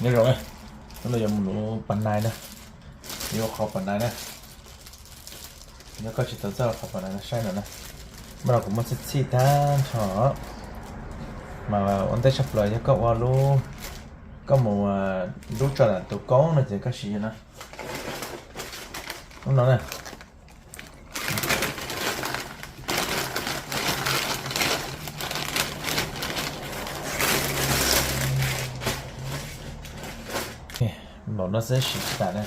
Nyob zoo, hnub no yuav mus nuv pas nais na, yuav ua qhov pas nais na. Yog koj tsis tau txawj ua qhov pas nais no saib no na. Mas no kuv muab txhij txhij tag nrho, mas ua ntej tshaj plaws yog koj ua lub, koj mus lub tso tus koob no ces koj siv no, lub no na. Npaum no xwb siv tsis tas na,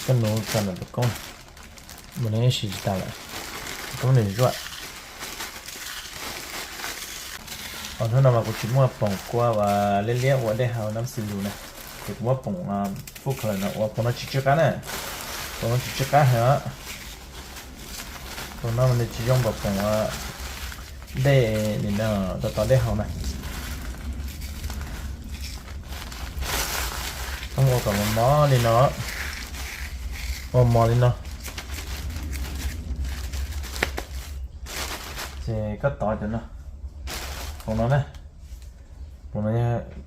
koj nuv tso tus koob, npaum no siv tsis tas lawm, koob nws zuaj. Hnub no mas kuv tsis muaj poom kua uas liab liab ua dej haus nab xi lus na, ces kuv muab poom food color no ua, poom no tsis tsw qab na, poom no tsis tsw qab heev. Poom no nws tsis zoo npaum poom dej, nim no tos tos dej haus na. Koj ua kom mos mos li no, ua mos li no, ces koj tov cov no, poom no na. Poom no,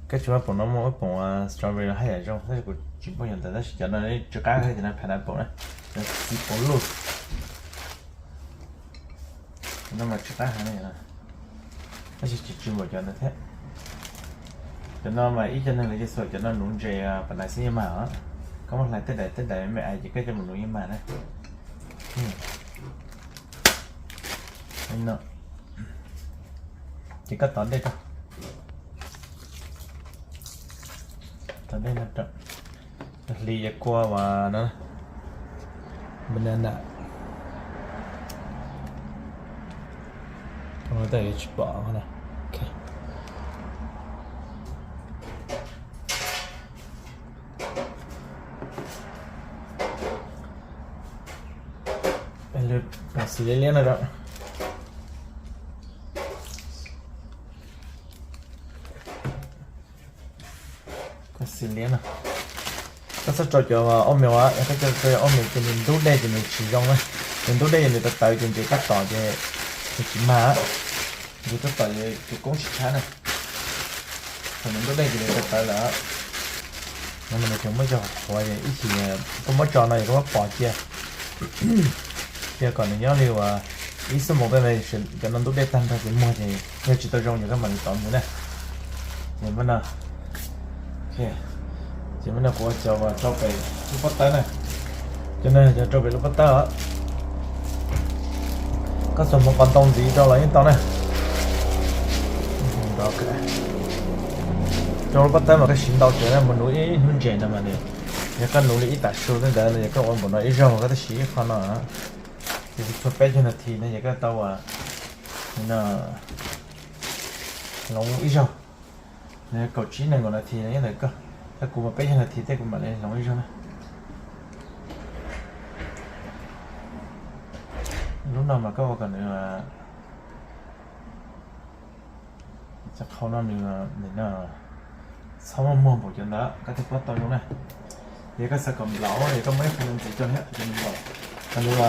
koj tsis muaj poom no muaj ib poom strawberry los haj yam zoo, tab sis kuv tsis muaj yog ntawd, tab sis cov no tsw qab, cov no pineapple na, cov txiv poom luj. Cov no mas tsw qab heev, tab sis tsis tsw npaum cov ntawd thiab. Cov no mas ib co neeg lawv yeej xuas cov no nuv ntses pas nais xwb yeej mag os. Koj muab hlais tej daim tej daim me me ais ces koj coj mus nuv yeej mag na. Ces koj tov dej rau, tov dej no rau, hliv yav kua uas no, banana, tsis pom. Poom xim liab liab no rau, poom xim liab no. Koj txhob rau cov oatmeal, yog koj rau cov oatmeal ces nws ntub dej ces nws tsis zoo na. Nws ntub dej ces nws tawv tawv ces ntses koj tom ces nws tsis mag, ntses koj tom ces tus koob tsis tshab na. Thaum nws ntub dej ces nws tawv tawv lawm. No mas nws tseem muab cov qhuav, ib chim koj muab tso no es koj muab pov cia, cia kom nws nyob li uas ib xuab moos tej no, cov no ntub dej tag nrho ces muag ces yog tsis tau zoo ces koj mam li tov ntxiv na. Ces muab no, ces muab no kuv ua cov uas rau pem lub pob tawb na. Cov no yog cov rau pem lub pob tawb os. Koj txuas hmoov qos ntoo ntxiv rau los yeej tau na. Rau lub pob tawb mas koj siv ntau tsawv na, mus nuv ib hnub ntses no mas nws, yog koj nuv li ib tam su tej ntawd no, yog koj ua npaum no ib zaug koj twb siv ib qho no, ces txhua peb caug nas this no ces koj tau ua hloov ib zaug. Nws kaum tsib nees nkaum nas this no nyob ntawm koj, tab kuv mas peb caug nas this tej kuv mam li hloov ib zaug na. Lub no mas koj ua kom nws, cov qhau no nws, nws txhob muag muag npaum cov ntawd koj thiaj pab tau zoo na. Yog koj xav kom nplaum, yog koj muab ib qho ntxiv rau thiab, kom nws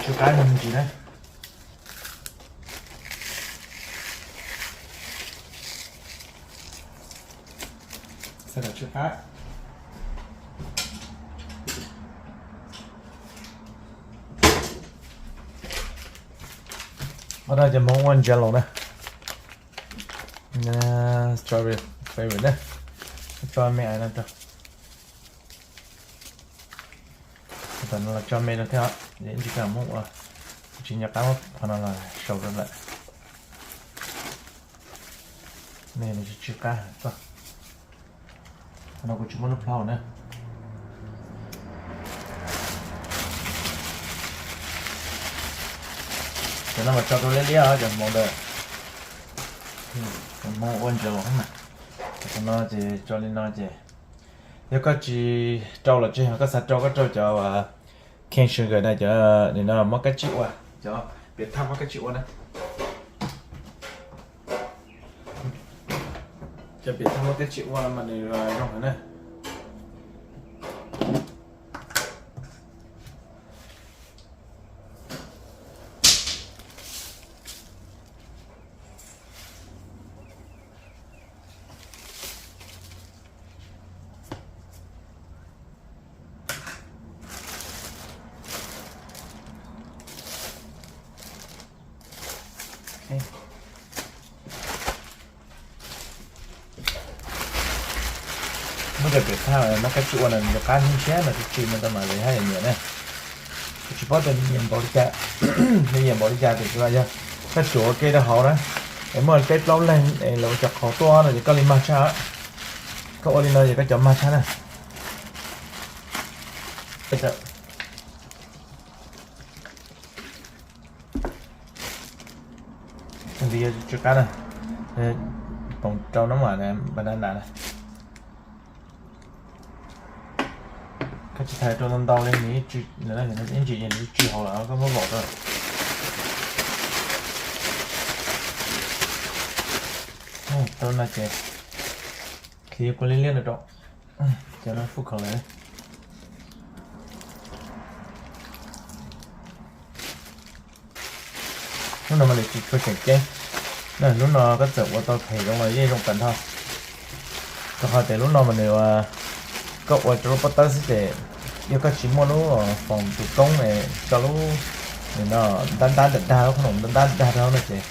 tsw qab me ntsis na. Xav kom tsw qab. Ua no ces hmoov ua Jello na. Strawberry flavor na. Tso me ais no rau. Tam no los tso me no thiab, ib ntsis koj muab ua, tsis nco qab muab qhov no los sau rau lawm. Me nws tsis tsw qab heev koj. Qhov no kuv tsis muaj lub plhaub na. Cov no mas tso rau liab liab os cov hmoov ntawd. Cov hmoov ua ntses los na. Qhov no ces tso li no ces, yog koj tsis rau los tseg, yog koj xav rau koj rau cov cane sugar na, cov nim no muab kab tsib ua, cov piam thaj muab kab tsib ua na. Cov piam thaj muab kab tsib ua mas nws zoo heev na. Cov pem thaj no koj tsis ua no nws qab hnub tshiab no tsis tsis no tau mas lawv haj yam nyiam na. Kuv tsis paub tias nws nyiam npaum li cas, nws nyiam npaum li cas tiam sis mas yog koj tsuav ua ke rau hauv na, es muaj peb plaub leeg es lawv ua cov qhauv tuaj no ces koj li mag tshaj. Koj ua li no ces koj cov mag tshaj na. Nws yuav tsw qab na, poom rau nab mam banana na. Koj tsis thaiv rau ntau ntau li, nws ib ntsis nws tsw hauv lawm koj muab vom rau. Tau no ces khiav kua liab liab no rau, cov no fuj khaum lawm. Lub no mas nws tsis tshua tseem ceeb. Lub no koj txawm ua tau phem zoo los yeej zoo tag nrho. Rau qhov tias lub no mas nws, koj ua rau lub pob tawb xwb ces yog koj tsis muaj lub foom tus koob es tso lub, nws no ntab ntab dag dag, lub qhob noom ntab ntab dag dag no ces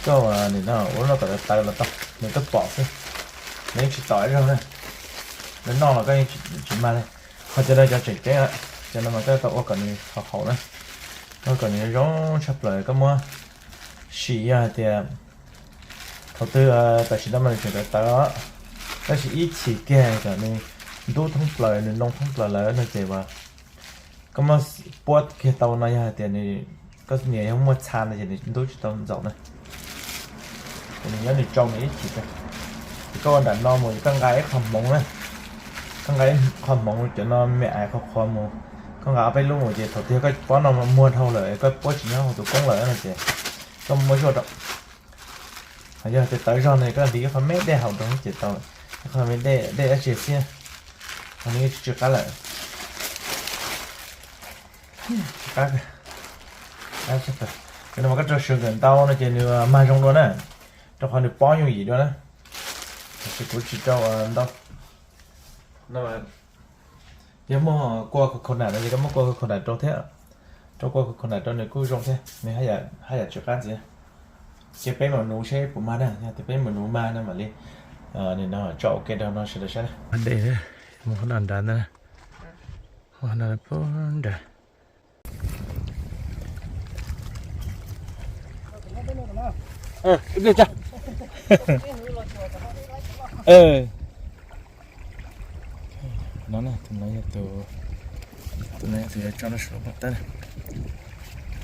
koj ua nws no ua lub no kom tawv tawv los tau, nws twb pom xwb, nws yeej tsis tom ib zaug na. Nws noj los koj yeej tsis mag li. Ho cov no cov tseem ceeb, cov no mas koj tau ua kom nws haum haum na, ua kom nws zoo tshaj plaws koj muab sim yog hais tias thaum twg, tam sim no mas nws tseem tawv tawv, tab sis ib chim kiag kom nws ntub thoob plaws, nws noo thoob plaws lawm no ces koj muab puab kiag tau no yog hais tias nws, koj niam yog muaj txha no ces nws ntub tsis tau ntxaum na. Ces nws nyob nws tsau nws ib chim, ces koj ua nram no mus ces koj nqa ib qho hmoov na, koj nqa ib qho hmoov cov no me ais qhuav qhuav mus, koj nqa ob peb lub mus ces thaum twg koj pob no muag dhau lawm koj puab tsis nyob hauv tus koob lawm no ces koj muab zuaj rau. Ho yog tias tawv zog no koj hliv ib qho me dej haus rau ces tau, ib qho me dej, dej dab tsi xwb, ho nws yeej tsis tsw qab lawm. Qab, qab tshaj plaws. Cov no mas koj rau sawv nkawm ntau no ces nws mag zoo dua na, rau qhov nws pob yooj yim dua na. Tiam sis kuv tsis rau ntau. Yog muaj kua coconut no ces koj muab kua coconut rau thiab, rau kua coconut rau nws kuj zoo thiab, nws haj yam tsw qab ntxiv. Ces peb mam nuv seb puas mag na, yog tias peb mam nuv mag no mam li, nim no tso ua ke rau no sawv daws saib na. Dej, mus qhov no nrad ntag, mus qhov no pub nrad. No na, tus no yog tus, tus no yog tus yuav tso rau saum lub pob tawb na.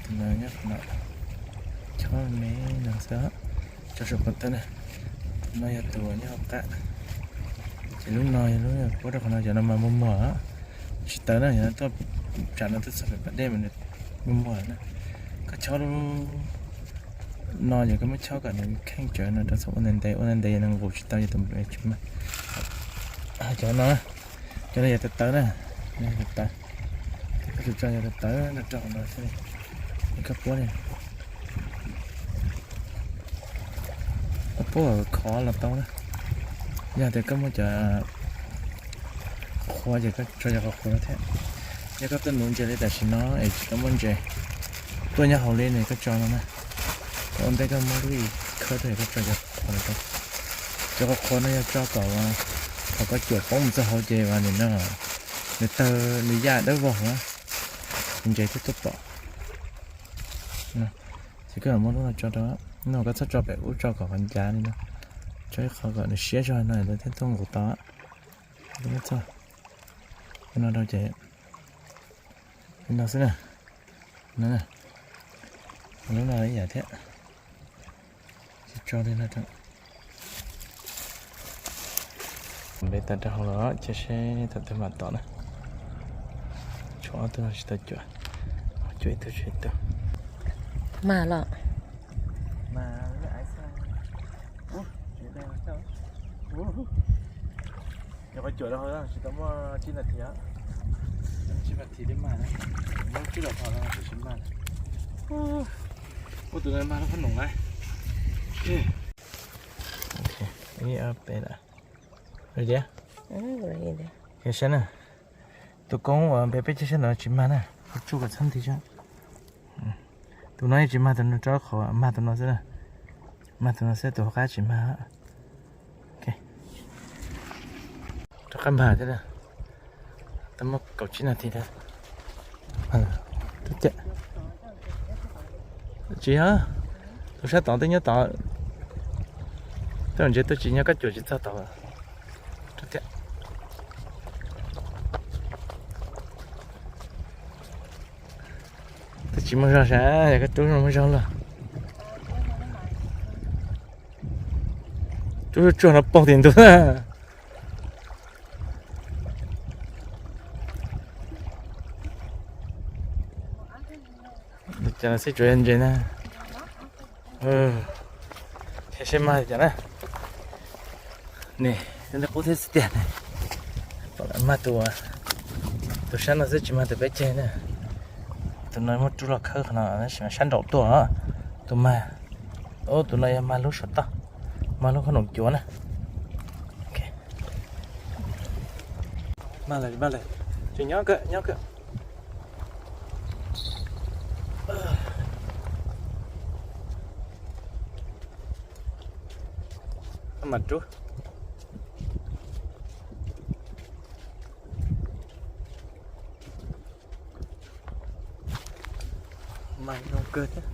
Tus no nyob qhov no, chob me no xwb, tso saum pob tawb na. Tus no yog tus nyob hauv qab. Ces lub no yog lub puab rau qhov no, cov no mas muag muag, tsis tawv na, yog tuaj tsam no tuaj txog pem pas dej mas nws muag muag na. Koj chob lub no ces koj muab chob kom nws kheej tsawv no rau txhob ua ntev ntev, ua ntev ntev nws nqus tsis tau yog tus tsis mag. Cov no, cov no yog tawv tawv na, yog tawv tawv. Koj tsuas tso yog tawv tawv no rau no xwb, es koj puab li, koj puab khov los tau na. Yog tias koj muaj cov qhuav ces koj tso cov qhuav qhuav no thiab. Yog koj tuaj nuv ntses li tam sim no es tsis tau muaj ntses tuaj nyob hauv li ne koj tso no na. Koj ua ntej koj muab lub ib khawb rau es koj tso cov qhuav no rau. Cov qhuav qhuav no yog tso kom thaum koj cuam poob mus txog hauv ces nim no nws tawg nws yaj dawb vog hauv na, ntses thiaj tuaj pom. Ces koj muab lub no tso rau, no koj txhob tso pem ub, tso kom qhov ncav li no, tso ib qho kom nws siab zog no lawv thiaj tuaj nqus tau. Muab txog no rau ces li no xwb na. No, lub no ib yam thiab. Tsis tso li no rau. Npe tas rau hauv los cia seb thaum twg mam tom na. Tshuav ob tug no tsis tau cuam, cuam ib tug tshuav ib tug. Mas los. Yog koj cuam rau hauv tsis tau muaj tsib nas this, tsib nas this li mas, muab tsib los tho no tsis mag. Ua tus no mag lub qhob noom na. Ib ob peb lawm. Saib na, tus koob uas npe peb caug sab no tsis mag na, tsuj kom txhob nti sab. Tus no yeej tsis mag, tus no rau qhov mag tus no xwb na, mag tus no xwb, tus hauv qab tsis mag. Ok. Rov qab mag thiab na. Tau muaj kaum tsib nas this thiab. Tsis yog, tus sab tod twb nyob tod. Tej zaum ntshe twb tsis nyob, koj cuam tsis txog tod. Twb tsis muaj zog sav, yog koj rub muaj zog los. Rub tsuag no poob tim ntug. Cas xij tsuav ntses na. Thiab seb mag cas na. Nim, qub thiab xwb tiag ne. Pom lawv mag tus, tus sab no xwb tsis mag tus peb ceg na. Tus no muab rub los khawb qhov no, sab nraum tuaj. Tus mag, tus no yog mag lub saum toj, mag lub qhob noom cuav na. Mag lawm, mag lawm. Tsis nyob kawg, nyob kawg. Mas rub. Mas zoo kawg thiab.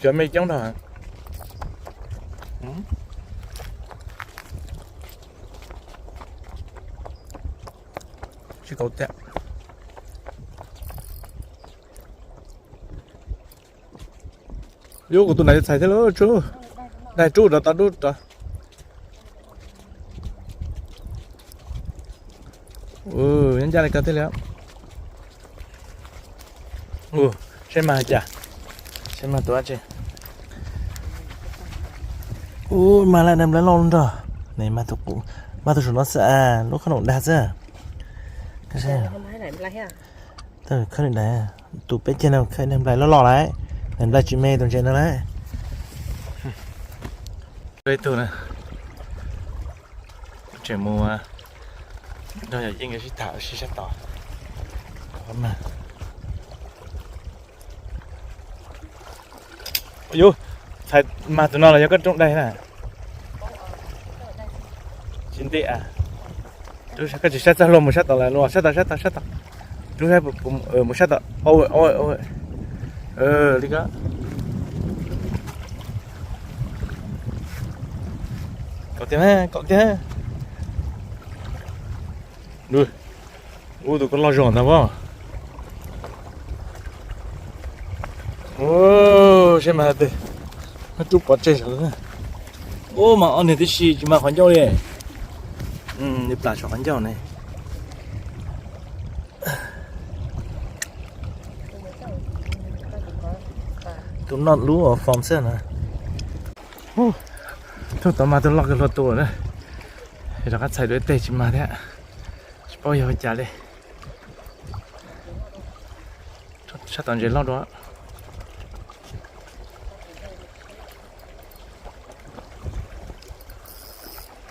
Cov me coob dhau. Tsis kaum tiam. Yus kuv tus nais txhais thiab lauj, tsub. Dai rub rov tau dub rov. Nyob ncaj li ko thiaj li. Seb mag cas, seb mag tus dab tsi. Ub, mag laj daim nplai loj nrog. Mag tus saum no xwb, lub qhob noom dag xwb. Khawb li daim, tus peb ceg no khawb daim nplai loj loj lawm, daim nplai tsis me tus ntses no lawm. Peb tug na, tseem mus nrog yawm yij nkawd sib tham ua si sab tod. Yus, txhais mag tus no los yog koj rooj dai na? Tsis nti a. Koj tsis saib txoj hlua mus sab tod lawm, sab tod, sab tod, sab tod. Rub saib, mus sab tod. Li ko. Kaum tiag, kaum tiag. Ub, tus ko loj zog ntag pob. Seb mas twg, rub pov tseg saum. Ub, mas ob niag tib si tsis mag qhov ncauj li. Li plam saum qhov ncauj ne. Tus noj lub foom xwb na. Ub, tus tod mas tus loj kawg hluas tus na. Rov qab txhais dua ib teg tsis mag thiab. Tsis paub yog ua cas li. Sab tom ntses loj dua.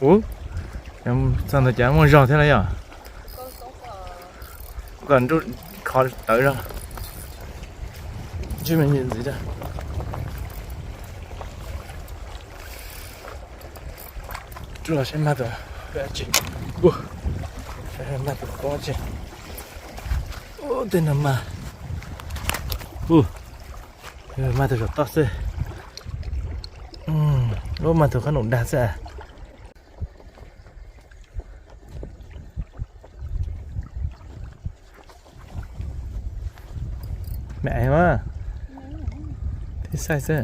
Ub, txog ntawd cas muaj zog thiab na yom. Kom nruj khov tawv zog. Ntsib me ntxiv a. Rub los saib mag tus dab tsi. Saib mag tus dab tsi. Ub, tej no mas, ub, mas tus saum toj xwb. Ub, mas tus qhob noom dag xwb. Mem mas, tib xaij xwb.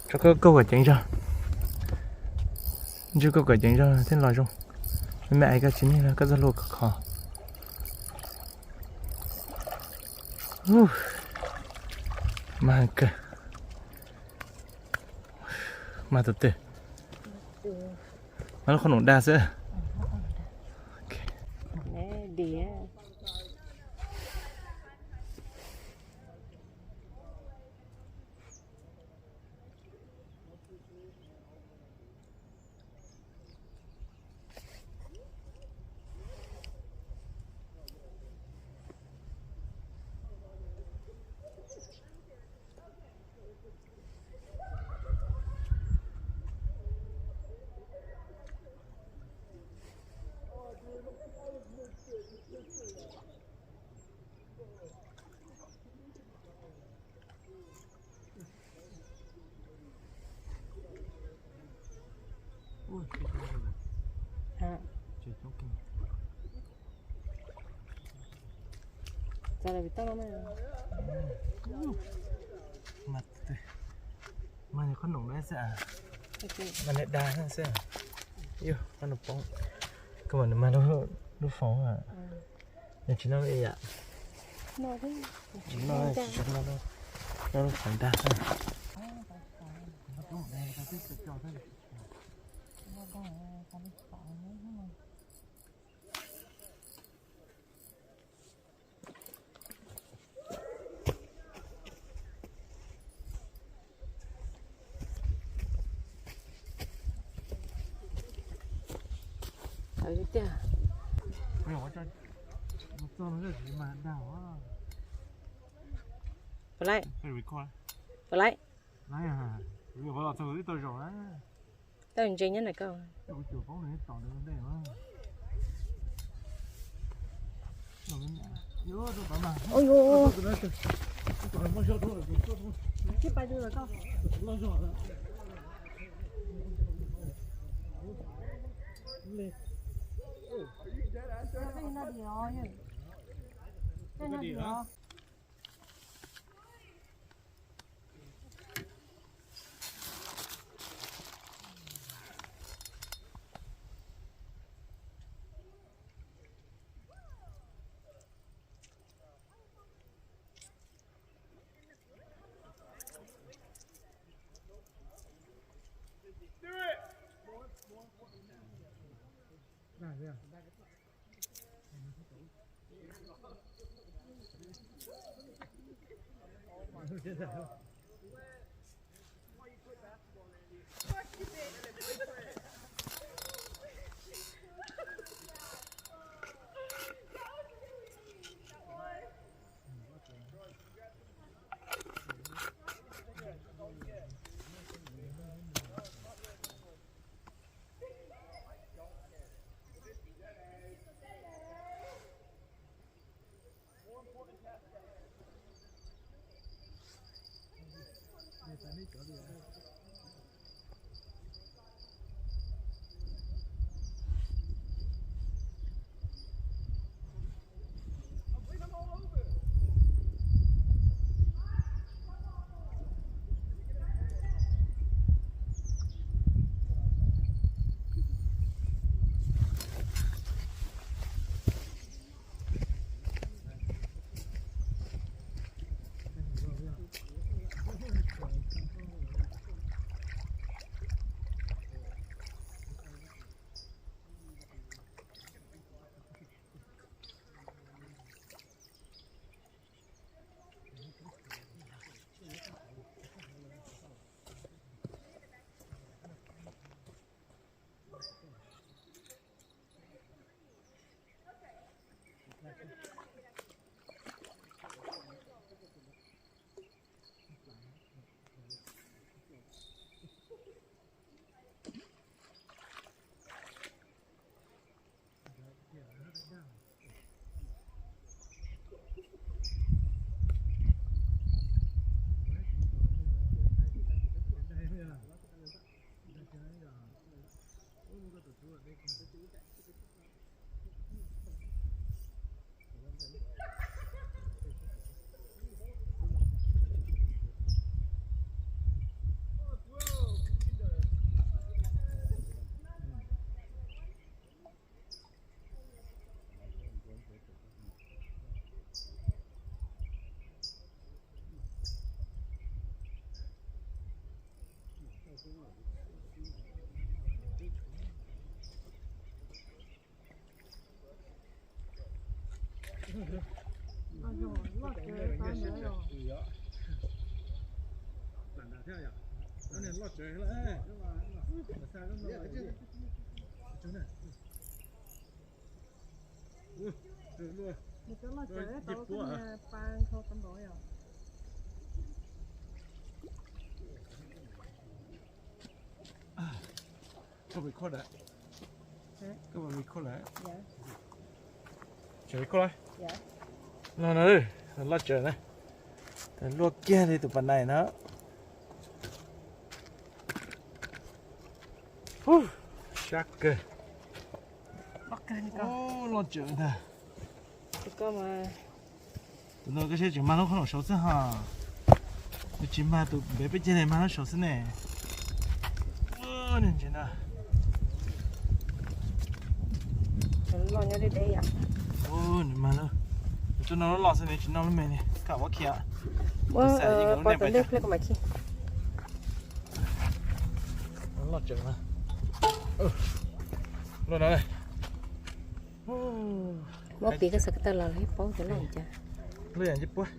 Tso koj, koj kom ceev zog, ntsib koj kom ceev zog thiaj los zoo. Mem koj tsis nig los koj txoj hlua khov kho. Mas kawg, mas tus twg, mas lub qhob noom dag xwb. Mas, mas qhob noom no xwb, mas dag xwb. Yog qhob noom poob, koj mam nws mag lub foov, nws tsis noj li yam, tsis noj, tsis noj lub foov dag xwb. Tau ntse nyob ntawm koj. Ua, Nws cov loj tsawv tau kuj pa nkaus tau npaum yom. Koj record lawm? Koj record lawm? Tseem record los? No no, loj tsawv na. Luaj kiag li tus pas nais no. Sab kawg. Loj tsawv ntag. Tus no koj saib tseem mag lub qhob noom saud xwb hos. Nws tsis mag tus npem peb ceg li, mag lub saud xwb ne. Nws ntse na. Nws mag lub, nws tuaj noj lub loj xwb, nws tsis noj lub me li. Kaj muab khi. Loj tsawv mas. Loj no. Muab piv koj xav koj tawg los los paub cov loj cas. Loj yam ncej puab.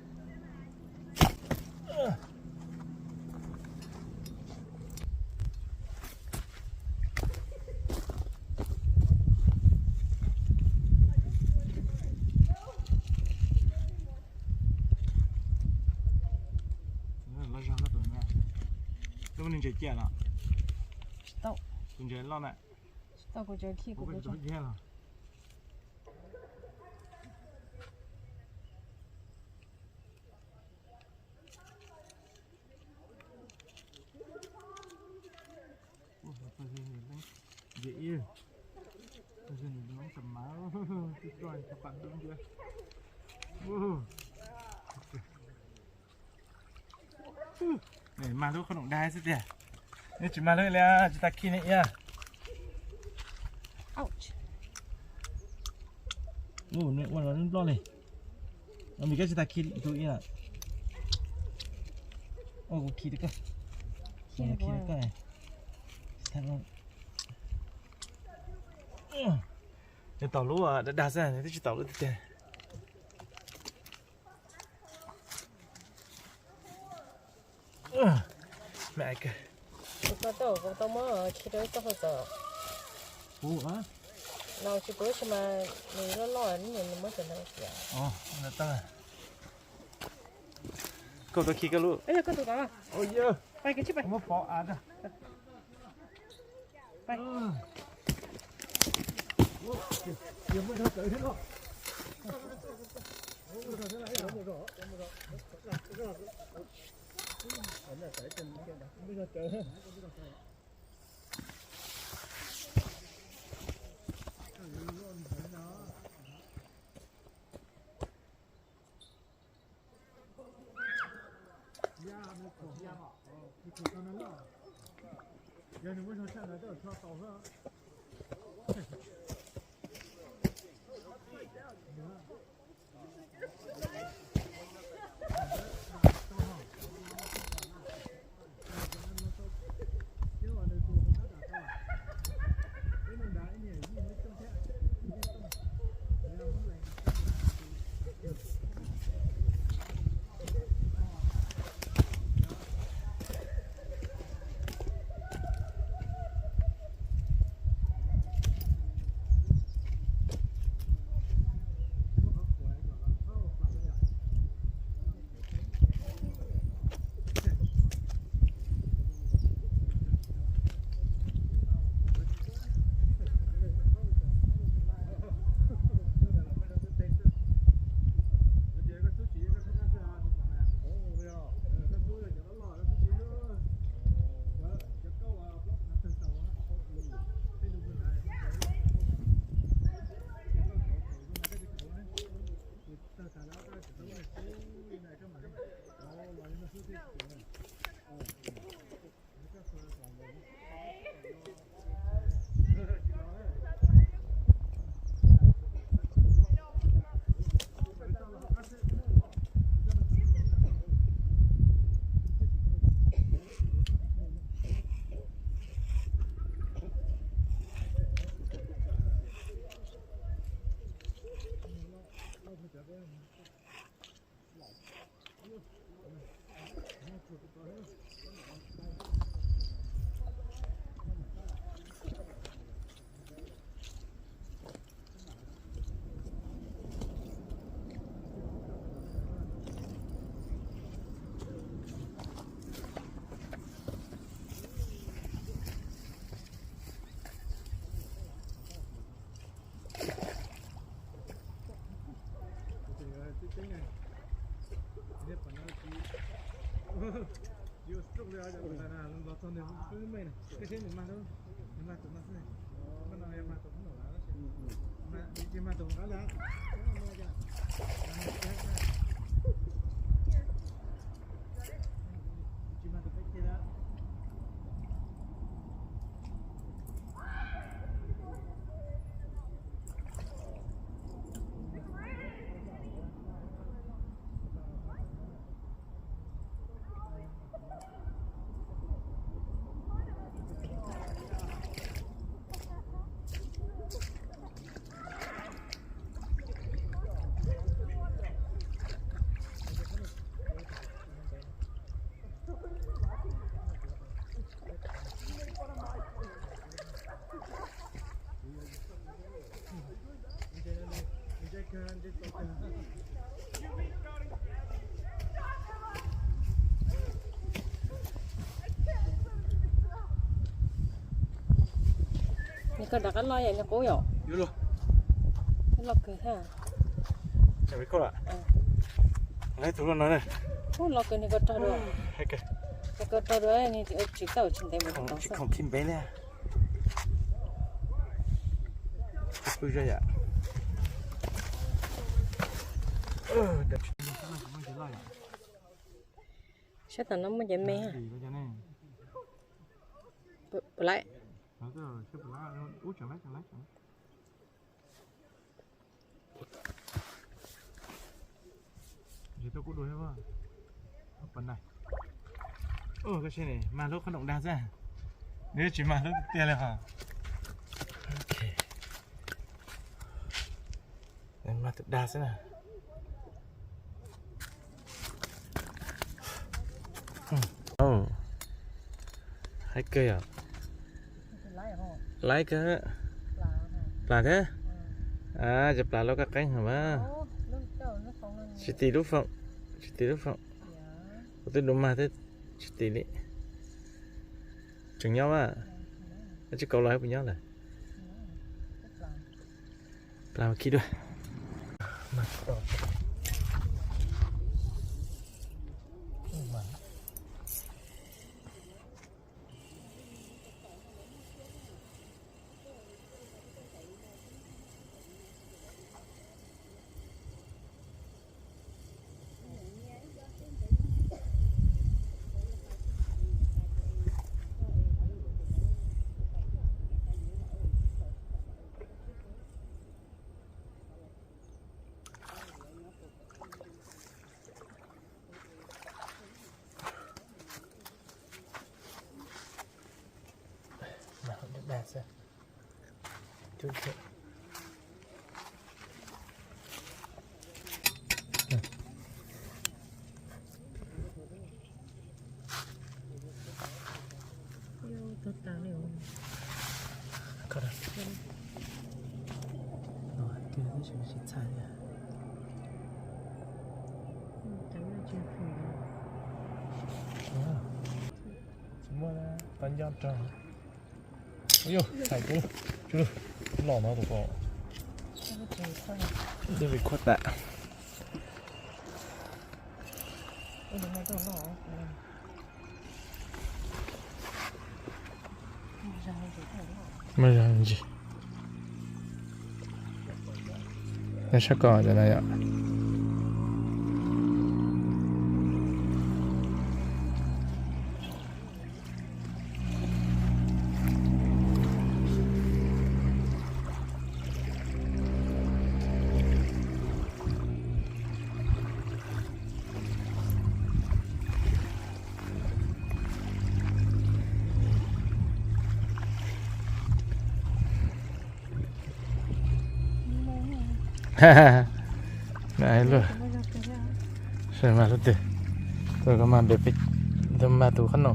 Loj zog, lub ntses ciaj los? Tsis tau. Tus ntses loj na. Tsis tau, kuv tseem khi kuv tus. Mag lub qhob noom dai xwb tiag. Nws tsis mag lub li, tsis tas khi ne iab. Nws ua los nploj li. Mis koj tsis tas khi tus iab. Ua kuv khi rau koj. Khi rau koj. Nws tom lub dag dag xwb, nws twb tsis tom lub tiag tiag. Me kawg. Kuv tau, kuv tau muab khi rau ib txoj hlua txos. Kuv los tsis, kuv tsis mas nws loj loj, nws muab cov ntawd tias. Koj tau khi koj lub. Koj tus tod. Muab pov av. Nws koj rov qab los yom, nws qub yom. Los kawg thiab. Tus los no, ub, los kawg, nws koj rog dua. Nws koj rog dua, nws tsis txawj tsis ntev mus tsis khoom khi npe li. Kuj zoo yom. Sab tom no muaj cov me ha. Puas laib? Mag lub qhob noom dag xwb, nws tsis mag lub tiag li hos. Mag tus dag xwb na. Haib kawg yom. Laib kawg. Plas thiab. Cov plas loj kab qeeb heev mas. Tsis tim lub foom, tsis tim lub foom. Kuv twb dua mag thiab, tsis tim li. Tseem nyob mas. Tsis kaus los puas nyob lawm. Plas khi dua. Tsis muaj tau nco rog. Yus, thaim kuv, los no tus ko, dej vim khuab tas. Mas zog ntsis. Nyob sab ko cov no yom. Luag, sawv mas lub twg, tuaj koj mas npe peb, tuaj mas tus qab no.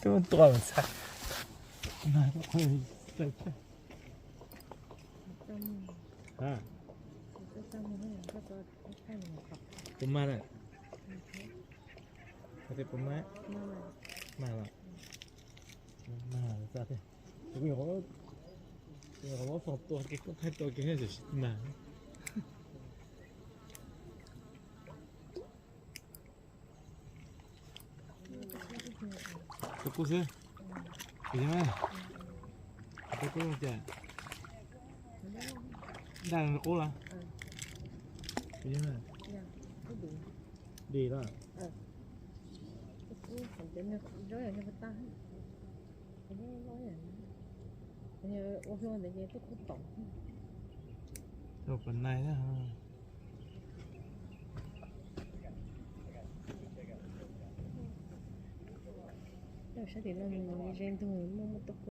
Twb tua ntxhab. Puas mag na? Puas mag? Mag los? Mag txaj thiab. Kuv nyuam qhuav foom tua kev koob thaij tua kev tsis mag. Tus kub xwb. Tus kub zoo cas? Daj qub los? Dim los? Ua hluas ntawd ces tuaj kub tom. Ua kom nais na. Saib tim no ze ntug muaj muaj tuaj kub.